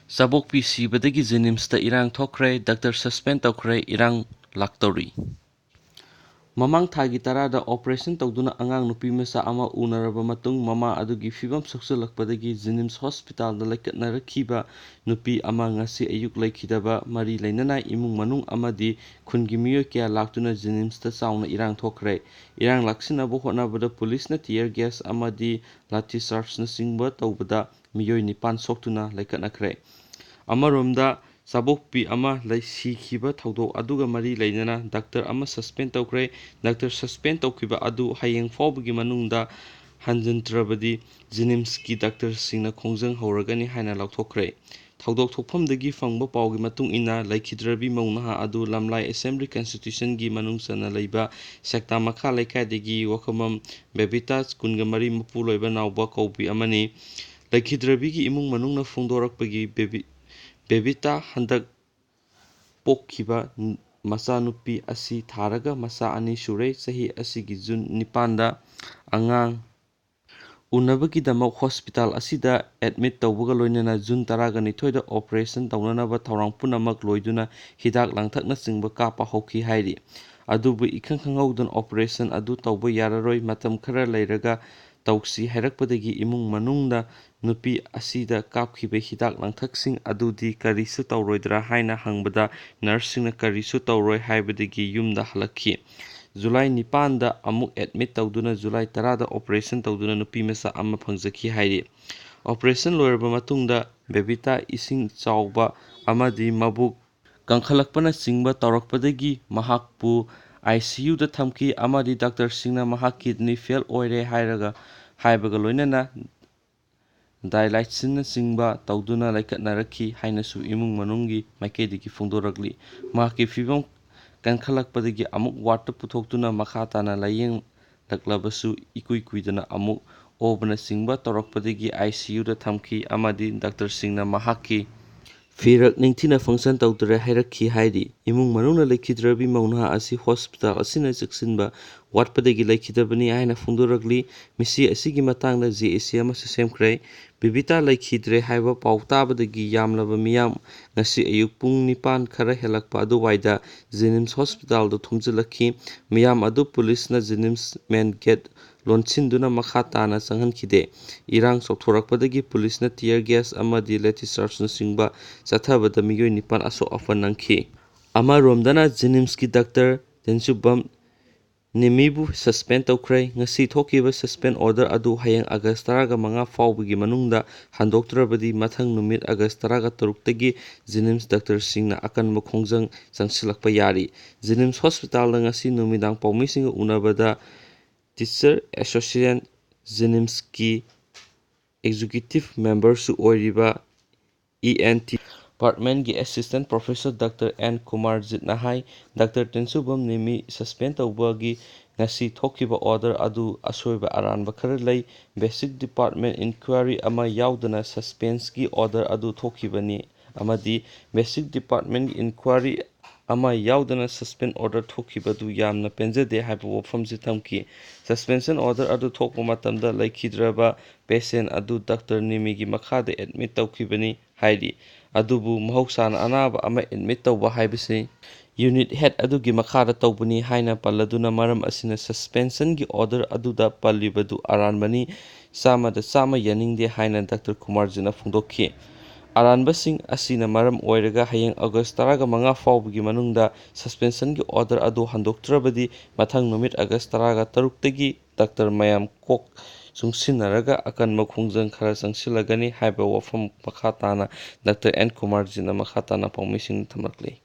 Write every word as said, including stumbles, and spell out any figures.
ꯆꯥꯕꯣꯛꯄꯤ ꯁꯤꯕꯗꯒꯤ ꯖꯦꯅꯤꯝꯁꯇ ꯏꯔꯥꯡ ꯊꯣꯛꯈ꯭ꯔꯦ, ꯗꯥꯛꯇꯔ ꯁꯁꯄꯦꯟ ꯇꯧꯈ꯭ꯔꯦ, ꯏꯔꯥꯡ ꯂꯥꯛꯇꯧꯔꯤ꯫ ꯃꯃꯥꯡ ꯊꯥꯒꯤ ꯇꯔꯥꯗ ꯑꯣꯄꯔꯦꯁꯟ ꯇꯧꯗꯨꯅ ꯑꯉꯥꯡ ꯅꯨꯄꯤ ꯃꯆꯥ ꯑꯃ ꯎꯅꯔꯕ ꯃꯇꯨꯡ, ꯃꯃꯥ ꯑꯗꯨꯒꯤ ꯐꯤꯕꯝ ꯁꯣꯛꯆꯤꯜꯂꯛꯄꯗꯒꯤ ꯖꯦꯅꯤꯝꯁ ꯍꯣꯁꯄꯤꯇꯥꯜꯗ ꯂꯩꯀꯠꯅꯔꯛꯈꯤꯕ ꯅꯨꯄꯤ ꯑꯃ ꯉꯁꯤ ꯑꯌꯨꯛ ꯂꯩꯈꯤꯗꯕ ꯃꯔꯤ ꯂꯩꯅꯅ ꯏꯃꯨꯡ ꯃꯅꯨꯡ ꯑꯃꯗꯤ ꯈꯨꯟꯒꯤ ꯃꯤꯑꯣꯏ ꯀꯌꯥ ꯂꯥꯛꯇꯨꯅ ꯖꯦꯅꯤꯝꯁꯇ ꯆꯥꯎꯅ ꯏꯔꯥꯡ ꯊꯣꯛꯈ꯭ꯔꯦ꯫ ꯏꯔꯥꯡ ꯂꯥꯛꯁꯤꯟꯅꯕ ꯍꯣꯠꯅꯕꯗ ꯄꯨꯂꯤꯁꯅ ꯇꯤꯌꯔ ꯒ꯭ꯌꯥꯁ ꯑꯃꯗꯤ ꯂꯥꯊꯤ ꯆꯥꯔꯖꯅꯆꯤꯡꯕ ꯇꯧꯕꯗ ꯃꯤꯑꯣꯏ ꯅꯤꯄꯥꯟ ꯁꯣꯛꯇꯨꯅ ꯂꯩꯈꯠꯅꯈ꯭ꯔꯦ꯫ ꯑꯃꯔꯣꯝꯗ, ꯆꯥꯕꯣꯛꯄꯤ ꯑꯃ ꯂꯩ-, ꯁꯤꯈꯤꯕ ꯊꯧꯗꯣꯛ ꯑꯗꯨꯒ ꯃꯔꯤ ꯂꯩꯅꯅ ꯗꯥꯛꯇꯔ ꯑꯃ ꯁꯁꯄꯦꯟ ꯇꯧꯈ꯭ꯔꯦ꯫ ꯗꯥꯛꯇꯔ ꯁꯁꯄꯦꯟ ꯇꯧꯈꯤꯕ ꯑꯗꯨ ꯍꯌꯦꯡ ꯐꯥꯎꯕꯒꯤ ꯃꯅꯨꯡꯗ ꯍꯟꯖꯤꯟꯗ꯭ꯔꯕꯗꯤ ꯖꯦꯅꯤꯝꯁꯀꯤ ꯗꯥꯛꯇꯔꯁꯤꯡꯅ ꯈꯣꯡꯖꯪ ꯍꯧꯔꯒꯅꯤ ꯍꯥꯏꯅ ꯂꯥꯎꯊꯣꯛꯈ꯭ꯔꯦ꯫ ꯊꯧꯗꯣꯛ ꯊꯣꯛꯐꯝꯗꯒꯤ ꯐꯪꯕ ꯄꯥꯎꯒꯤ ꯃꯇꯨꯡ ꯏꯟꯅ, ꯂꯩꯈꯤꯗ꯭ꯔꯕꯤ ꯃꯧ ꯅꯍꯥ ꯑꯗꯨ ꯂꯝꯂꯥꯏ ꯑꯦꯁꯦꯝꯕ꯭ꯂꯤ ꯀꯟꯁꯇꯤꯇ꯭ꯌꯨꯁꯟꯒꯤ ꯃꯅꯨꯡ ꯆꯟꯅ ꯂꯩꯕ ꯁꯦꯛꯇꯥ ꯃꯈꯥ ꯂꯩꯀꯥꯏꯗꯒꯤ ꯋꯥꯈꯣꯃꯝ ꯕꯦꯕꯤꯇꯥ, ꯀꯨꯟꯒ ꯃꯔꯤ, ꯃꯄꯨ ꯂꯣꯏꯕ ꯅꯥꯎꯕ ꯀꯧꯕꯤ ꯑꯃꯅꯤ꯫ ꯂꯩꯈꯤꯗ꯭ꯔꯕꯤꯒꯤ ꯏꯃꯨꯡ ꯃꯅꯨꯡꯅ ꯐꯣꯡꯗꯣꯔꯛꯄꯒꯤ ꯕꯦꯕꯤ-, ꯕꯦꯕꯤꯇꯥ ꯍꯟꯗꯛ ꯄꯣꯛꯈꯤꯕ ꯃꯆꯥꯅꯨꯄꯤ ꯑꯁꯤ ꯊꯥꯔꯒ ꯃꯆꯥ ꯑꯅꯤ ꯁꯨꯔꯦ꯫ ꯆꯍꯤ ꯑꯁꯤꯒꯤ ꯖꯨꯟ ꯅꯤꯄꯥꯟꯗ ꯑꯉꯥꯡ ꯎꯅꯕꯒꯤꯗꯃꯛ ꯍꯣꯁꯄꯤꯇꯥꯜ ꯑꯁꯤꯗ ꯑꯦꯗꯃꯤꯠ ꯇꯧꯕꯒ ꯂꯣꯏꯅꯅ ꯖꯨꯟ ꯇꯔꯥꯒ ꯅꯤꯊꯣꯏꯗ ꯑꯣꯄꯔꯦꯁꯟ ꯇꯧꯅꯅꯕ ꯊꯧꯔꯥꯡ ꯄꯨꯝꯅꯃꯛ ꯂꯣꯏꯗꯨꯅ ꯍꯤꯗꯥꯛ ꯂꯥꯡꯊꯛꯅꯆꯤꯡꯕ ꯀꯥꯞꯄ ꯍꯧꯈꯤ ꯍꯥꯏꯔꯤ꯫ ꯑꯗꯨꯕꯨ ꯏꯈꯪ ꯈꯪꯍꯧꯗꯅ ꯑꯣꯄꯔꯦꯁꯟ ꯑꯗꯨ ꯇꯧꯕ ꯌꯥꯔꯔꯣꯏ, ꯃꯇꯝ ꯈꯔ ꯂꯩꯔꯒ ꯇꯧꯁꯤ ꯍꯥꯏꯔꯛꯄꯗꯒꯤ ꯏꯃꯨꯡ ꯃꯅꯨꯡꯅ ꯅꯨꯄꯤ ꯑꯁꯤꯗ ꯀꯥꯞꯈꯤꯕ ꯍꯤꯗꯥꯛ ꯂꯥꯡꯊꯛꯁꯤꯡ ꯑꯗꯨꯗꯤ ꯀꯔꯤꯁꯨ ꯇꯧꯔꯣꯏꯗ꯭ꯔꯥ ꯍꯥꯏꯅ ꯍꯪꯕꯗ ꯅꯔꯁꯁꯤꯡꯅ ꯀꯔꯤꯁꯨ ꯇꯧꯔꯣꯏ ꯍꯥꯏꯕꯗꯒꯤ ꯌꯨꯝꯗ ꯍꯜꯂꯛꯈꯤ꯫ ꯖꯨꯂꯥꯏ ꯅꯤꯄꯥꯟꯗ ꯑꯃꯨꯛ ꯑꯦꯗꯃꯤꯠ ꯇꯧꯗꯨꯅ ꯖꯨꯂꯥꯏ ꯇꯔꯥꯗ ꯑꯣꯄꯔꯦꯁꯟ ꯇꯧꯗꯨꯅ ꯅꯨꯄꯤ ꯃꯆꯥ ꯑꯃ ꯐꯪꯖꯈꯤ ꯍꯥꯏꯔꯤ꯫ ꯑꯣꯄꯔꯦꯁꯟ ꯂꯣꯏꯔꯕ ꯃꯇꯨꯡꯗ ꯕꯦꯕꯤꯇꯥ ꯏꯁꯤꯡ ꯆꯥꯎꯕ ꯑꯃꯗꯤ ꯃꯕꯨꯛ ꯀꯪꯈꯠꯂꯛꯄꯅꯆꯤꯡꯕ ꯇꯧꯔꯛꯄꯗꯒꯤ ꯃꯍꯥꯛꯄꯨ ꯑꯥꯏ ꯁꯤ ꯌꯨꯗ ꯊꯝꯈꯤ ꯑꯃꯗꯤ ꯗꯥꯛꯇꯔꯁꯤꯡꯅ ꯃꯍꯥꯛ ꯀꯤꯗꯅꯤ ꯐꯦꯜ ꯑꯣꯏꯔꯦ ꯍꯥꯏꯔꯒ, ꯍꯥꯏꯕꯒ ꯂꯣꯏꯅꯅ ꯗꯥꯏꯂꯥꯏꯁꯤꯁꯅꯆꯤꯡꯕ ꯇꯧꯗꯨꯅ ꯂꯩꯈꯠꯅꯔꯛꯈꯤ ꯍꯥꯏꯅꯁꯨ ꯏꯃꯨꯡ ꯃꯅꯨꯡꯒꯤ ꯃꯥꯏꯀꯩꯗꯒꯤ ꯐꯣꯡꯗꯣꯔꯛꯂꯤ꯫ ꯃꯍꯥꯛꯀꯤ ꯐꯤꯕꯝ ꯀꯟꯈꯠꯂꯛꯄꯗꯒꯤ ꯑꯃꯨꯛ ꯋꯥꯔꯗꯇ ꯄꯨꯊꯣꯛꯇꯨꯅ ꯃꯈꯥ ꯇꯥꯅ ꯂꯥꯌꯦꯡꯂꯛꯂꯕꯁꯨ, ꯏꯀꯨꯏ ꯀꯨꯏꯗꯅ ꯑꯃꯨꯛ ꯑꯣꯕꯅꯆꯤꯡꯕ ꯇꯧꯔꯛꯄꯗꯒꯤ ꯑꯥꯏ ꯁꯤ ꯌꯨꯗ ꯊꯝꯈꯤ ꯑꯃꯗꯤ ꯗꯥꯛꯇꯔꯁꯤꯡꯅ ꯃꯍꯥꯛꯀꯤ ꯐꯤꯔꯛ ꯅꯤꯡꯊꯤꯅ function ꯇꯧꯗ꯭ꯔꯦ ꯍꯥꯏꯔꯛꯈꯤ ꯍꯥꯏꯔꯤ꯫ ꯏꯃꯨꯡ ꯃꯅꯨꯡꯅ ꯂꯩꯈꯤꯗ꯭ꯔꯕꯤ ꯃꯧ ꯅꯍꯥ ꯑꯁꯤ hospital ꯑꯁꯤꯅ ꯆꯦꯛꯁꯤꯟꯕ ꯋꯥꯠꯄꯗꯒꯤ ꯂꯩꯈꯤꯗꯕꯅꯤ ꯍꯥꯏꯅ ꯐꯣꯡꯗꯣꯔꯛꯂꯤ꯫ ꯃꯤꯁꯤ ꯑꯁꯤꯒꯤ ꯃꯇꯥꯡꯗ JAC ꯑꯃꯁꯨ ꯁꯦꯝꯈ꯭ꯔꯦ꯫ ꯕꯤꯕꯤꯇꯥ ꯂꯩꯈꯤꯗ꯭ꯔꯦ ꯍꯥꯏꯕ ꯄꯥꯎ ꯇꯥꯕꯗꯒꯤ ꯌꯥꯝꯂꯕ ꯃꯤꯌꯥꯝ ꯉꯁꯤ ꯑꯌꯨꯛ ꯄꯨꯡ ꯅꯤꯄꯥꯟ ꯈꯔ ꯍꯦꯜꯂꯛꯄ ꯑꯗꯨꯋꯥꯏꯗ JNIMS hospitalꯗ ꯊꯨꯝꯖꯤꯜꯂꯛꯈꯤ꯫ ꯃꯤꯌꯥꯝ ꯑꯗꯨ ꯄꯨꯂꯤꯁꯅ JNIMS main gate ꯂꯣꯟꯁꯤꯟꯗꯨꯅ ꯃꯈꯥ ꯇꯥꯅ ꯆꯪꯍꯟꯈꯤꯗꯦ꯫ ꯏꯔꯥꯡ ꯆꯥꯎꯊꯣꯔꯛꯄꯗꯒꯤ ꯄꯨꯂꯤꯁꯅ tear gas ꯑꯃꯗꯤ lathi chargeꯅꯆꯤꯡꯕ ꯆꯠꯊꯕꯗ ꯃꯤꯑꯣꯏ ꯅꯤꯄꯥꯟ ꯑꯁꯣꯛ ꯑꯄꯟ ꯅꯪꯈꯤ꯫ ꯑꯃꯔꯣꯝꯗꯅ JNIMSꯀꯤ doctor ꯇꯦꯟꯁꯨꯕꯝ ꯅꯤꯃꯤꯕꯨ suspend ꯇꯧꯈ꯭ꯔꯦ꯫ ꯉꯁꯤ ꯊꯣꯛꯈꯤꯕ suspend order ꯑꯗꯨ ꯍꯌꯦꯡ August ꯇꯔꯥꯒ ꯃꯉꯥ ꯐꯥꯎꯕꯒꯤ ꯃꯅꯨꯡꯗ ꯍꯟꯗꯣꯛꯇ꯭ꯔꯕꯗꯤ ꯃꯊꯪ ꯅꯨꯃꯤꯠ August ꯇꯔꯥꯒ ꯇꯔꯨꯛꯇꯒꯤ JNIMS doctorꯁꯤꯡꯅ ꯑꯀꯟꯕ ꯈꯣꯡꯖꯪ ꯆꯪꯁꯤꯜꯂꯛꯄ ꯌꯥꯔꯤ꯫ JNIMS hospitalꯗ ꯉꯁꯤ ꯅꯨꯃꯤꯗꯥꯡ ꯄꯥꯎꯃꯤꯁꯤꯡꯒ ꯎꯅꯕꯗ Teacher Association JNIMSꯀꯤ executive memberꯁꯨ ꯑꯣꯏꯔꯤꯕ ENT departmentꯀꯤ assistant professor doctor N ꯀꯨꯃꯥꯔꯖꯤꯠꯅ ꯍꯥꯏ, doctor ꯇꯦꯟꯁꯨꯕꯝ ꯅꯤꯃꯤ suspend ꯇꯧꯕꯒꯤ ꯉꯁꯤ ꯊꯣꯛꯈꯤꯕ order ꯑꯗꯨ ꯑꯁꯣꯏꯕ ꯑꯔꯥꯟꯕ ꯈꯔ ꯂꯩ꯫ Basic department inquiry ꯑꯃ ꯌꯥꯎꯗꯅ suspensionꯒꯤ order ꯑꯗꯨ ꯊꯣꯛꯈꯤꯕꯅꯤ ꯑꯃꯗꯤ basic departmentꯀꯤ inquiry ꯑꯃ ꯌꯥꯎꯗꯅ suspend order ꯊꯣꯛꯈꯤꯕꯗꯨ ꯌꯥꯝꯅ ꯄꯦꯟꯖꯗꯦ ꯍꯥꯏꯕ ꯋꯥꯐꯝꯁꯤ ꯊꯝꯈꯤ꯫ Suspension order ꯑꯗꯨ ꯊꯣꯛꯄ ꯃꯇꯝꯗ ꯂꯩꯈꯤꯗ꯭ꯔꯕ patient ꯑꯗꯨ doctor ꯅꯤꯃꯤꯒꯤ ꯃꯈꯥꯗ admit ꯇꯧꯈꯤꯕꯅꯤ ꯍꯥꯏꯔꯤ꯫ ꯑꯗꯨꯕꯨ ꯃꯍꯧꯁꯥꯅ ꯑꯅꯥꯕ ꯑꯃ admit ꯇꯧꯕ ꯍꯥꯏꯕꯁꯤ unit head ꯑꯗꯨꯒꯤ ꯃꯈꯥꯗ ꯇꯧꯕꯅꯤ ꯍꯥꯏꯅ ꯄꯜꯂꯗꯨꯅ ꯃꯔꯝ ꯑꯁꯤꯅ suspensionꯒꯤ order ꯑꯗꯨꯗ ꯄꯜꯂꯤꯕꯗꯨ ꯑꯔꯥꯟꯕꯅꯤ꯫ ꯆꯥꯝꯃꯗ ꯆꯥꯝꯃ ꯌꯥꯅꯤꯡꯗꯦ ꯍꯥꯏꯅ doctor ꯀꯨꯃꯥꯔꯖꯤꯠꯅ ꯐꯣꯡꯗꯣꯛꯈꯤ꯫ ꯑꯔꯥꯟꯕꯁꯤꯡ ꯑꯁꯤꯅ ꯃꯔꯝ ꯑꯣꯏꯔꯒ ꯍꯌꯦꯡ August ꯇꯔꯥꯒ ꯃꯉꯥ ꯐꯥꯎꯕꯒꯤ ꯃꯅꯨꯡꯗ suspensionꯒꯤ order ꯑꯗꯨ ꯍꯟꯗꯣꯛꯇ꯭ꯔꯕꯗꯤ ꯃꯊꯪ ꯅꯨꯃꯤꯠ August ꯇꯔꯥꯒ ꯇꯔꯨꯛꯇꯒꯤ doctor ꯃꯌꯥꯝ ꯀꯣꯛ ꯆꯨꯡꯁꯤꯟꯅꯔꯒ ꯑꯀꯟꯕ ꯈꯣꯡꯖꯪ ꯈꯔ ꯆꯪꯁꯤꯜꯂꯒꯅꯤ ꯍꯥꯏꯕ ꯋꯥꯐꯝ ꯃꯈꯥ ꯇꯥꯅ doctor N ꯀꯨꯃꯥꯔꯖꯤꯠꯅ ꯃꯈꯥ ꯇꯥꯅ ꯄꯥꯎꯃꯤꯁꯤꯡꯗ ꯊꯝꯂꯛꯂꯤ꯫